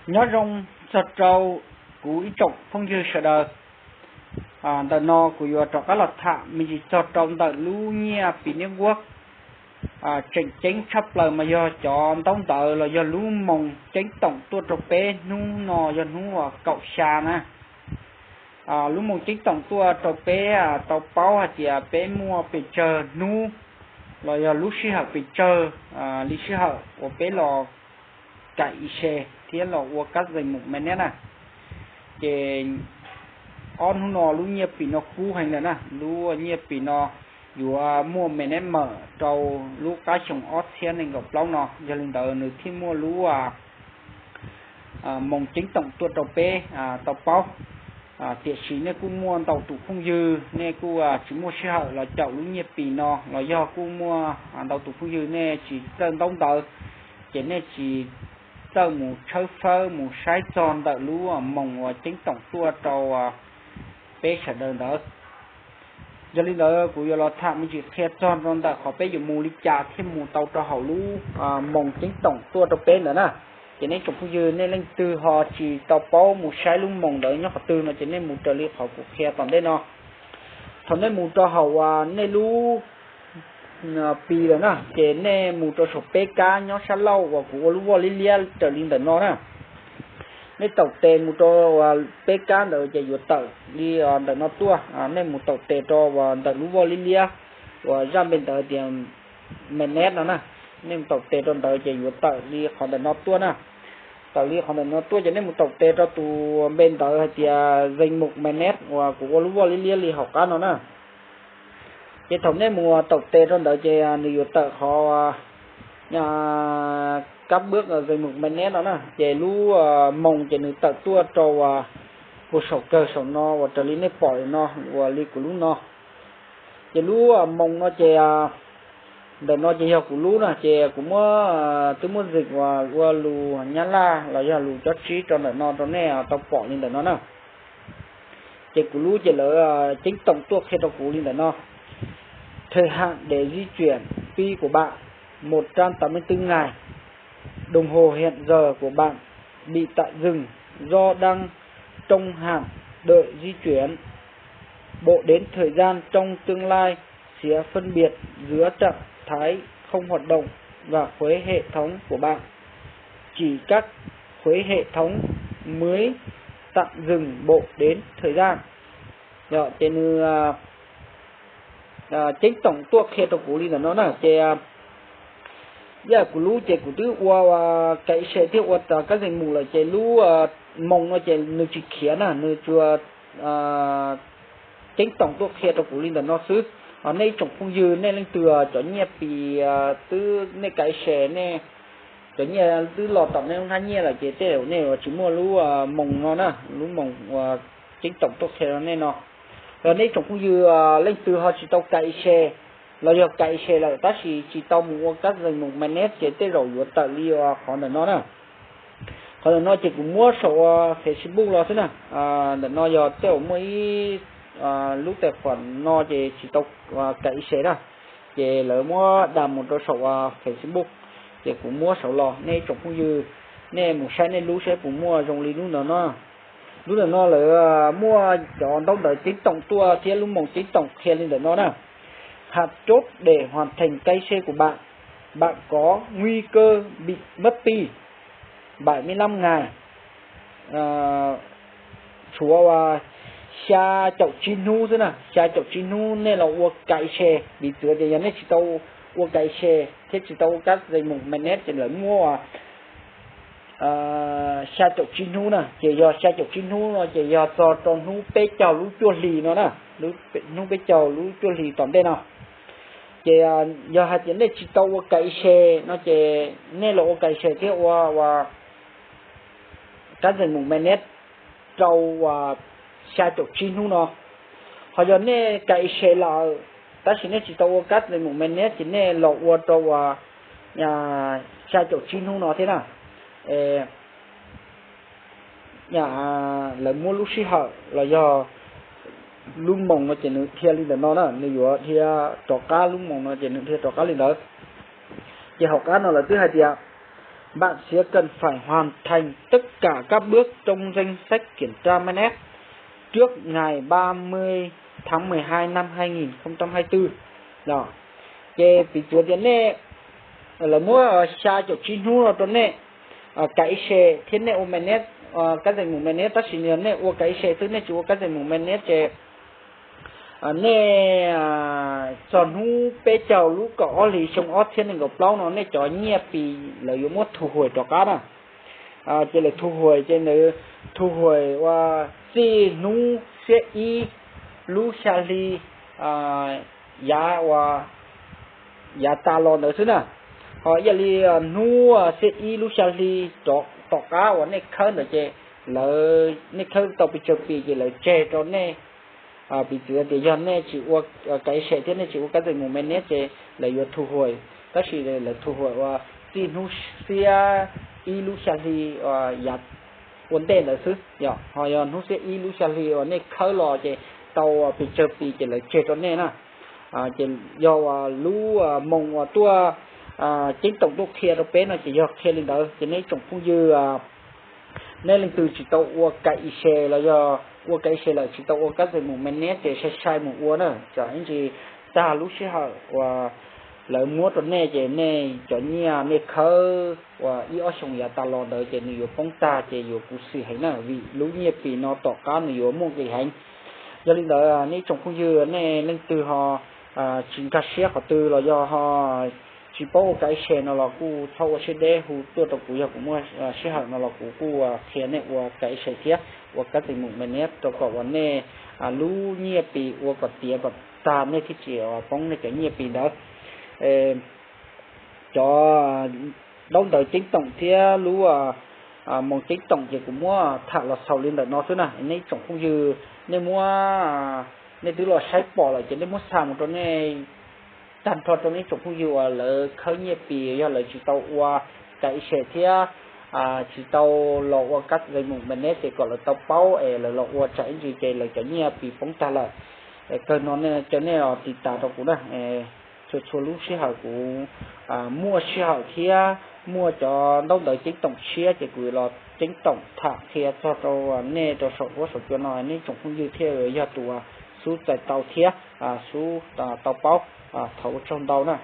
Nyob zoo txog rau kuv ib tsoom phooj ywg sawv daws. Ntawm no kuv yuav rov qab los tham me ntsis txog rau ntawm lub nyiaj pis niab nkuab tseem ceeb tshaj plaws mas yog cov ntaub ntawv los yog lub moos ceeb toom tuaj rau peb hnub no yog hnub kaum xya na. Lub moos ceeb toom tuaj rau peb tau paub hais tias peb muaj pes tsawg hnub los yog lub sij hawm pes tsawg li sij hawm uas peb los kaim i se thiab los ua kab zeeg mus me neb na. Ces ob hnub no lub nyiaj pis no kub heev lawm na, lub nyiaj pis no yuav muaj me neb mawm rau lub qab xyoo ob txhiab nees nkaum plaub no, yog li ntawd nws thiaj muaj lub moos ceeb toom tuaj rau peb tau paub. Tiam sis nej kuj muaj ntau tus phooj ywg nej kuj tsis muaj sij hawm los caum lub nyiaj pis no los yog kuj muaj ntau tus phooj ywg nej tsis txawj ntaub ntawv, ces nej tsis txawj mus tshawb fawb mus saib txog ntawm lub moos uas ceeb toom tuaj rau peb sawv daws ntawd. Yog li ntawd kuv yuav los tham me ntsis qhia txog rau ntawm qhov peb yuav mus li cas thiaj mus tau rau hauv lub moos ceeb toom tuaj rau peb ntawd na. Ces nej tsoom phooj ywg nej leej twg ho tsis tau paub mus saib lub moos ntawd nyob qhov twg no ces nej mus raws li qhov kuv qhia tom ntej no. Thaum nej mus rau hauv uas nej lub pis lawm na ces nej mus rau saum peb kab nyob sab laug uas kuv ua lub voj liab liab raws li ntawm no na. Nej taum tes mus rau uas peb kab ntawd ces yuav tawm li ntawm no tuaj. Nej mus taum tes rau uas ntawm lub voj liab liab uas zaj npe ntawd tias Mainnet no na. Nej mus taum tes rau ntawd ces yuav tawm li qhov ntawm no tuaj na. Tawm li qhov ntawm no tuaj ces nej mus taum tes rau tus npe ntawd hais tias Zeeg Mus Mainnet uas kuv ua lub voj liab liab li hauv qab no na. Ces thaum nej mus taum tes rau ntawd ces nws yuav tawm qhov kab npawb Zeeg Mus Mainnet no na. Ces lub moos ces nws tawm tuaj rau uas puag saum kawg saum no uas raws li nej pom no uas li kuv lub no. Ces lub moos no ces ntawm no ces yog kuv lub na, ces kuv muab, twb muab zeeg uas ua lus Nyab Laj los yog lus cob tsib rau ntawm no rau nej tau pom li ntawm no na. Ces kuv lub ces lawv ceeb toom tuaj qhia rau kuv li ntawm no. Thời hạn để di chuyển pi của bạn một trăm tám mươi tư ngày. Đồng hồ hẹn giờ của bạn bị tạm dừng do đang trong hạn đợi di chuyển. Bộ đếm thời gian trong tương lai sẽ phân biệt giữa trạng thái không hoạt động và khuấy hệ thống của bạn. Chỉ các khuấy hệ thống mới tạm dừng bộ đếm thời gian. Ces nws ceeb toom tuaj qhia rau kuv li ntawm no na. Ces yog kuv lub ces kuv twb ua kaim se thiab ua kab zeeg mus lawm ces lub moos no ces nws tsis khiav na, nws tsuas ceeb toom tuaj qhia rau kuv li ntawm no xwb. Nej ib tsoom phooj ywg nej leej twg cov nyiaj pis twb nej kaim se, nej cov nyiaj twb los tom nej lub hnab nyiaj lawm ces tej zaum nej yuav tsis muaj lub moos no na, lub moos uas ceeb toom tuaj qhia rau nej no. Nej ib tsoom phooj ywg leej twg ho tsis tau kaim se los yog kaim se lawm tab sis tsis tau mus ua kab zeeg mus Mainnet ces tej zaum yuav tawm li qhov ntawm no na. Qhov ntawm no ces kuv muab saum Facebook los xwb na. Ntawm no yog tej zaum muaj ib lub tais khuam no ces tsis tau kaim se na, ces lawv muab da mus rau saum Facebook, ces kuv muab saud los. Nej ib tsoom phooj ywg, nej mus saib nej lub saib puas muaj zoo li lub ntawm no. Lub ntawm no lawv muaj cov ntaub ntawv ceeb toom tuaj thiab lub moos ceeb toom qhia li ntawm no na. Hạt chốt để hoàn thành cai xe của bạn. Bạn có nguy cơ bị mất pi bảy mươi lăm ngày. Tshuav xya caum tsib hnub xwb na, xya caum tsib hnub nej los ua kaim se, piv txwv tias yog nej tsis tau ua kaim se thiab tsis tau ua kab zeeg mus Mainnet ces lawv muab xya caum tsib hnub na, ces yog xya caum tsib hnub no ces yog txog rau hnub peb caug lub cuaj hli no na, hnub peb caug lub cuaj hli tom ntej no. Ces yog hais tias nej tsis tau ua kaim se no ces nej los ua kaim se thiab ua ua kab zeeg mus Mainnet rau xya caum tsib hnub no. Ho yog nej kaim se lawm tab sis nej tsis tau ua kab zeeg mus Mainnet ces nej los ua rau xya caum tsib hnub no thiab na. Lawv muab lub sij hawm los yog lub moos no ces nws dhia li ntawm no na, nws yuav dhia rov qab, lub moos no ces nws dhia rov qab li ntawd. Ces hauv qab no lawv twb hais tias Bạn sẽ cần phải hoàn thành tất cả các bước trong danh sách kiểm tra mainnet trước ngày ba mươi tháng mười hai năm hai nghìn không trăm hai mươi tư. Ces piv txwv tias nej, lawv muab xya caum tsib hnub no rau nej, kav ib se thiab nej ua mainnet, kab zeem mus mainnet, tab sis yog nej ua kav ib se xwb, nej tsis ua kab zeem mus mainnet ces nej txog hnub peb caug lub kaum ob hlis xyoo ob txhiab nees nkaum plaub no nej cov nyiaj Pi lawv yuav muab thu hồi rov qab na. Ces lawv thu hồi ces lawv thu hồi ua txij hnub xiab ib lub xya hli yav ua yav tas los ntawd xwb na. Ho ib yam li hnub xiab ib lub xya hli rov tom qab uas nej khawb ntawd ces lawv, nej khawb tau pes tsawg Pi ces lawv tseg rau nej. Piv txwv tias yog nej tsis ua kav ib se thiab nej tsis ua kab zeem mus mainnet ces lawv yuav thu hồi, tab sis lawv thu hồi ua txij hnub xiab ib lub xya hli yav ua ntej ntawd xwb. Ho yog hnub xiab ib lub xya hli uas nej khawb los ces tau pes tsawg Pi ces lawv tseg rau nej na. Ces yog uas lub moo uas tuaj ceeb toom tuaj qhia rau peb no ces yog qhia li ntawd. Ces nej tsoom phooj ywg, nej leej twg tsis tau ua kav ib se los yog ua kav ib se lawm tsis tau ua kab zeem mus mainnet ces sai sai mus ua na, tsam ib ntsis tag lub sij hawm uas lawv muab rau nej ces nej cov nyiaj nej khawb uas ib ob xyoos yav tas los ntawd ces nws yuav poob tag ces yuav khuv xim heev na, vim lub nyiaj Pi no tom qab nws yuav muaj nqis heev. Yog li ntawd nej tsoom phooj ywg, nej leej twg ho tsis nkag siab qhov twg los yog ho tsis paub ua kav ib se no los kuj txhob ua siab deb hu tuaj rau kuv, yog kuv muaj sij hawm no los kuv kuj qhia nej ua kav ib se thiab ua kab zeem mus mainnet rau kom uas nej lub nyiaj Pi ua kom tiav kom tag nej thiaj tsis poob nej cov nyiaj Pi ntawd. Cov ntaub ntawv ceeb toom thiab lub moo ceeb toom ces kuv muab tham los xaus li ntawm no xwb na. Nej tsoom phooj ywg, nej muab, nej twb los saib pom lawm ces nej muab xa mus rau nej tag nrho rau nej tsoom phooj ywg uas lawv khawb nyiaj Pi, yog lawv tsis tau ua kav ib se thiab tsis tau los ua kab zeem mus mainnet ces kom lawv tau paub es lawv los ua tsam ib ntsis ces lawv cov nyiaj Pi poob tag lawm. Kawg no caw nej los tiv tas rau kuv na. Txhua txhua lub sij hawm kuv muaj sij hawm thiab muaj cov ntaub ntawv ceeb toom tshiab ces kuv los ceeb toom tham qhia txog rau nej rau saum huab saum cua no, nej tsoom phooj ywg thiaj yog tus xub txais tau thiab xub tau paub. Thov ua tsaug ntau na.